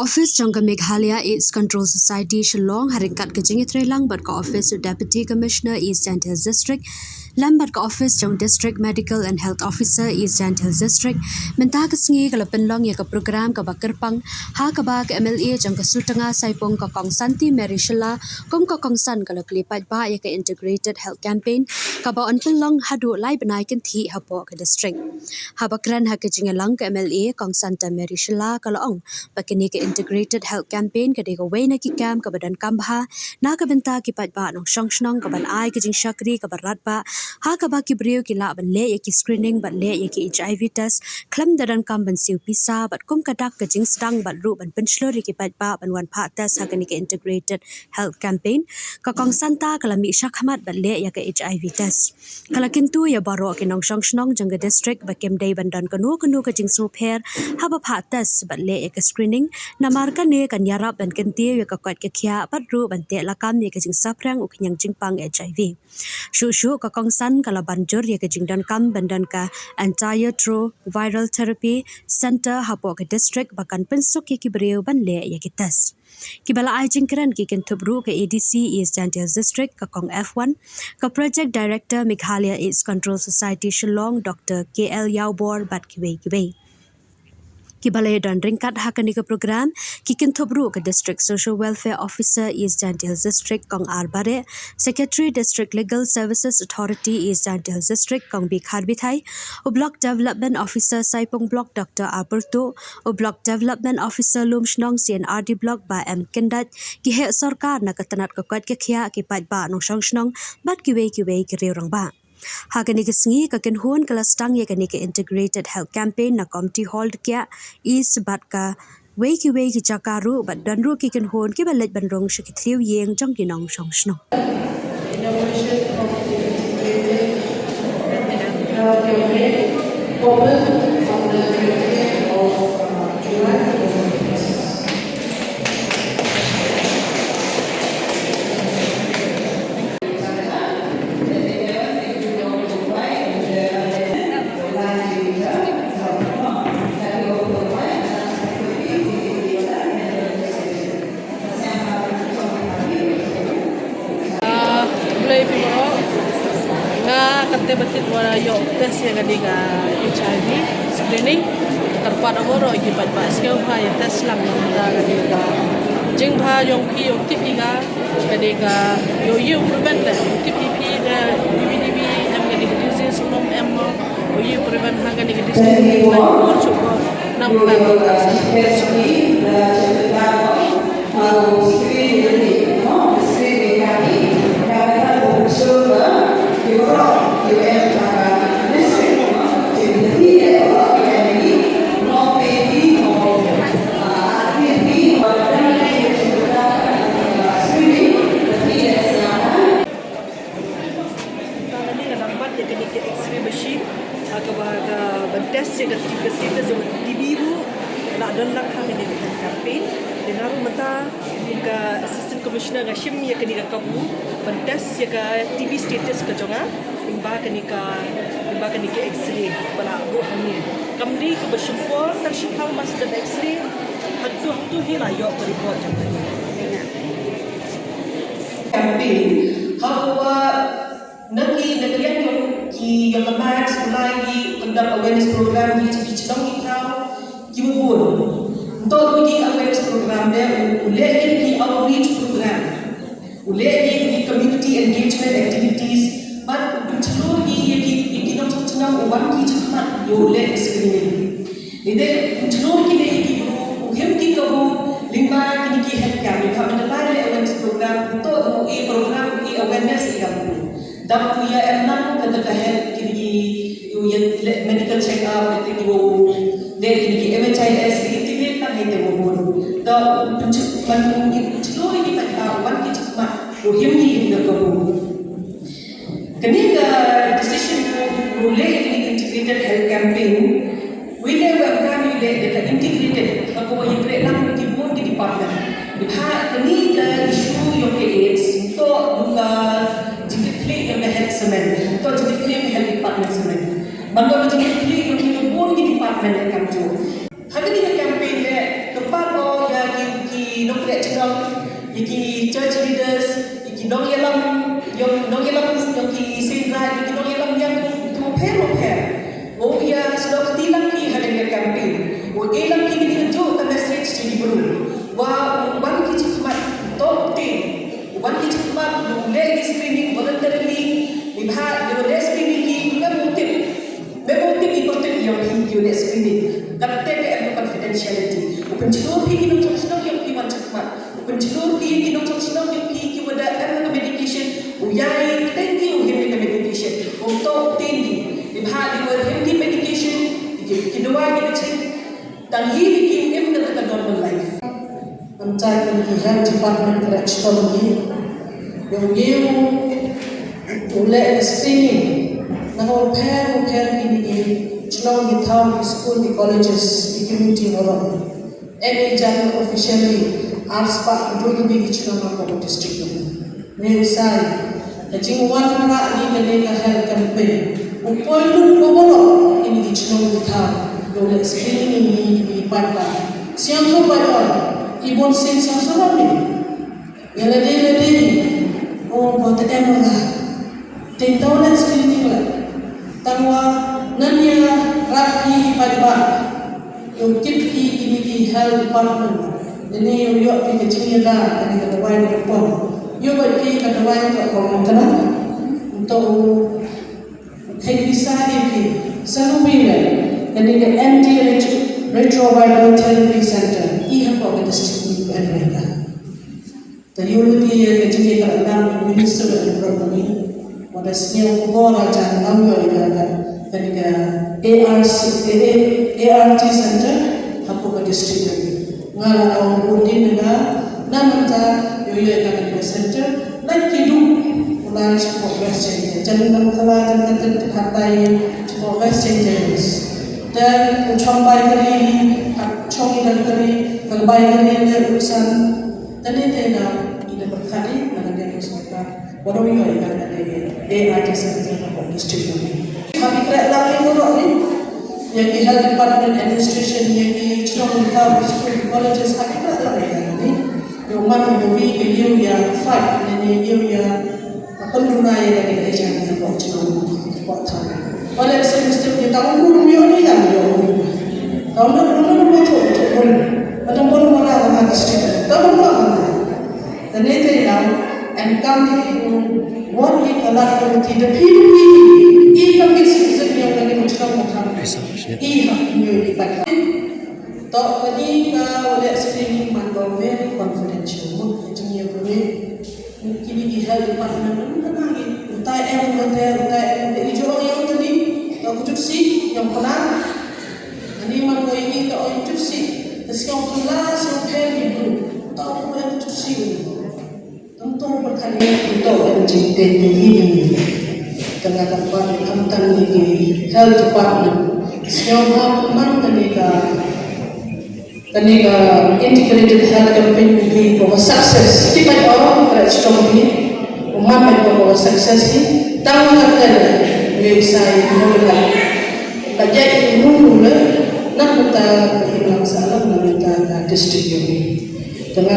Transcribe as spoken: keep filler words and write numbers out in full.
Office jong ka Meghalaya AIDS Control Society Shillong ha ryngkat ka jingïatreilang bad ka Office u Deputy Commissioner East Jaintia Hills District lem bad ka Office jong District Medical and Health Officer East Jaintia Hills District mynta ka sngi ka la pynlong ïa ka program kaba kyrpang ha kaba ka M L A jong ka Sutnga Saipung ka Kong Santi Mary Shylla kum ka kongsan ka la kylli paidbah ïa ka Integrated Health Campaign kaba yn pynlong haduh lai bnai kynthih hapoh ka district. Haba kren ha ka jingïalang ka M L A Kong Santa Mary Shylla ka la ong ba kane ka Integrated Health Campaign ka dei kawei na ki kam kaba donkam bha na ka bynta ki paidbah nongshong shnong kaban ai ka jingshakri kaba radbah ha kaba ki briew ki lah ban leh ïa ki screening bad leh ïa ki H I V test khlem da donkam ban siew pisa bad kum ka dak ka jingsdang bad ruh ban pynshlur ïa ki paidbah ban wan phah test ha kane ka Integrated Health Campaign. Ka Kong Santa ka la mih shakhmat bad leh ïa ka H I V test. Ka la kyntu ïa baroh ki nongshong shnong jong ka district ba kim dei ban don kano kano ka jingsngewpher haba phah test bad leh ïa ka screening namar kane kan ïarap ban kyntiew ïa ka koit ka khiah bad ruh ban teh lakam ïa ka jingsaphriang u khñiang jingpang H I V. Shuh shuh ka kongsan ka la ban jur ïa ka jingdonkam ban don ka Antiretroviral Therapy Center hapoh ka district ba kan pynsuk ïa ki briew ban leh ïa ki test. Kiba la ai jingkren ki kynthup ruh ka A D C East Jaintia Hills District ka Kong F one, ka Project Director Meghalaya AIDS Control Society Shillong Doctor K L Yaubor bad kiwei kiwei. Kiba la ïadon ryngkat ha kane ka program ki kynthup ruh ka District Social Welfare Officer East Jaintia Hills District Kong R Bareh, Secretary District Legal Services Authority East Jaintia Hills District Kong B Kharbithai, u Block Development Officer Saipung Block Doctor R Pyrtuh, u Block Development Officer Lumshnong C and R D Block Bah M Kyndait, ki heh sorkar na ka tnat ka koit ka khiah, ki paidbah nongshong shnong bad kiwei kiwei ki riew rangbah. Ha kane ka sngi ka kynhun ka la sdang ïa kane ka Integrated Health Campaign na Community Hall Dkhiah East bad ka wei kiwei ki jaka ruh bad don ruh ki kynhun kiba leit ban rung sha ki thliew ïing jong ki nongshong shnong. Ah, khublei phi baroh. Nga kata ba tip wa ïoh test ïa kane ka H I V screening. Kyrpad ïa baroh ki paidbah sngewbha ïa test lang, namar kane ka jingbha jong phi ïoh tip ïa ka, kane ka ïoh ïoh prevent da, ïoh tip ïa phi da, ïoh ïoh em kane ka disease, em mo, ïoh ïoh prevent ha kane ka disease. Nang Kane ka nambat ïa kane ka X-ray machine, ha kaba ka ban test ïa ka T B, ka status jong ka T B ruh la don lang ha kane ka campaign. Te nga ruh mynta kum ka Assistant Commissioner nga shim ïa kane ka kabu ban test ïa ka T B status ka jong nga lyngba kane ka, lyngba kane ka X-ray ba la buh hangne. Kam dei kaba shim por tang shiphew mas ka X-ray, hangtu hangtu hi la ïoh ka report jong ka. Campaign ha kaba na ki, na ka liang jong ki, jong ka MACS, u la ïoh pyndap awareness program ki, ki shnong ki thaw kiba bun. Nto ruh ki awareness program de u leh ki outreach program, u leh ki community engagement activities, bad u pynchlur ki ïa ki, ïa ki nongshong shnong u wan ki shakhmat ïa u leh screening. Lada u pynchlur kine ki bru, u him ki kabu lyngba kine ki health camp, lyngba kine ki awareness program, to u e program, u e awareness ïa ka bru. Dap u ïa em lang kata ka health, kine ki, u ïa leh medical check up, kata ki u leh kine ki M H I S, kine ki leh tang ïa te u bun. To u pynchlur, man u pynchlur ïa ki paidbah, u wan ki shakhmat, u him ki ïa ka kabu. Kane ka decision ruh leh kane ka integrated health campaign. Wei leh wa ka, wei leh da ka integrated, ha kaba ïa trei lang ki bun ki department. Ïa kane ka issue ïong ka AIDS, to ruh ka jingkitkhlieh ïong ka health samen, to jingkitkhlieh ïong ka health department samen. Ban to jingkitkhlieh ïong ki bun ki department ïa kam jong. Ha kane ka campaign leh ka Pat o ïa ki, ki nongkreh chnong, ïa ki church leaders, ïa ki nongïalam, ïa ki nongïalam, ïa ki seiñ, ïa ki nongïalam ïa ki pher pher. O ïa sdok ti lang ki ha ka campaign. O e lang ki ni ju ka message ki bru. Wa wan ki chikmat to te. Wan ki chikmat le ki screening voluntarily. Ni bha ni le screening ki nga mutip. Mem u tip i pyrtuit ïa u hi ki u leh screening. Katte ka em ka confidentiality. U pynshlur hi ki nongshong shnong ïa u hi wan shakhmat. U pynshlur hi ki nongshong shnong ïa u hi ki wada em ka medication. U ïai teng ki u hi ka medication. U to teng ki. Ni bha di u hi ki medication. Ki ki dawai ki check. Tang hi ki em ka ka normal life. Mynta ki health department ka la chitom hi. Ïoh ïoh u leh screening na u pher u pher kine ki chnong ki town ki school ki colleges ki community hall. Any general officially ar spah dud ki chnong ka district. Ngi sai ka jingwan na ngi kane ka health campaign. U poi lut ko boro ini ki chnong ki thaw. Ïoh leh screening ini ki paidbah. Siang ko paidbah i bun sing sang sarong ni. Ïa lade lade ni. O bo te em la. Te taw leh screening la. Tangwa nan ïa rap ni ki paidbah. Ïoh tip ki ini ki health department. Ini ïoh ïoh ki ka jingïada kane ka dawai ka pom. Ïoh ba ki ka dawai ka pom kana. Untuk u thei pisa ïa ki. Sanu bi le kane ka anti retroviral therapy center. I hapoh ka district ni ka America. Te ïoh lynti ïa ka jingïakhlad u Minister of Economy, wat la sngewbha la jan lam ïa ka, kane ka A R C, A R T Center hapoh ka district jong ngi. Nga la ong u din nga na mynta ïoh ïa ka, kane ka center na ki duk u la shapoh West Jaintia. Jan lam kala jan ka ten hatai shapoh West Jaintia. Te u chong bai kari, chong i dan kari, kal bai kari le u san. Tane te na i da pyrkhat i na ka dei ka sorkar. Waroh ïoh i ka dei A R T center ka district ni. Kami kra lang ni waroh ni. Ïa ki health department administration, ïa ki chnong, ki town, ki school, ki colleges, kami kra lang ïa ni. Ïa u man ïa u wi, ïa u ïa fight, ïa ni ïa u ïa Ka pynruna ïa ka dei ka jingïapoh jingmut ka pok thaw. Ba leh sien mesti kita umur umi umi dah umi umi. Tahu nak umi umi tu tu pun. Ada pun mana mana district. Tahu mana mana. Dan itu yang and kami what we allow to be the P D P. I kami citizen yang lagi macam macam. I hak umi umi. Tok kani ka wala screening man ba very confidential. Mut jingïapoh. Kini ki health department, kata ki, utai em utai, utai em utai, i jong i utai ni, ka kujut si, yang pernah. Ani man ko ini ka oi kujut si, ta si yang pernah si yang pernah ni bro, ta ko em kujut si ni. Tentu berkali tentu em jingten ni ini. Tengah tempat am tang ni health department. Si yang man kani ka Kane ka integrated health campaign hi ka success. Ki pat o ka chitom hi. Ummat pat ka success hi. Tang ka ter ngi sai mo la. Ka jai mu mu le. Nak mata ka hilang salam nak mata ka district yo hi. Tengah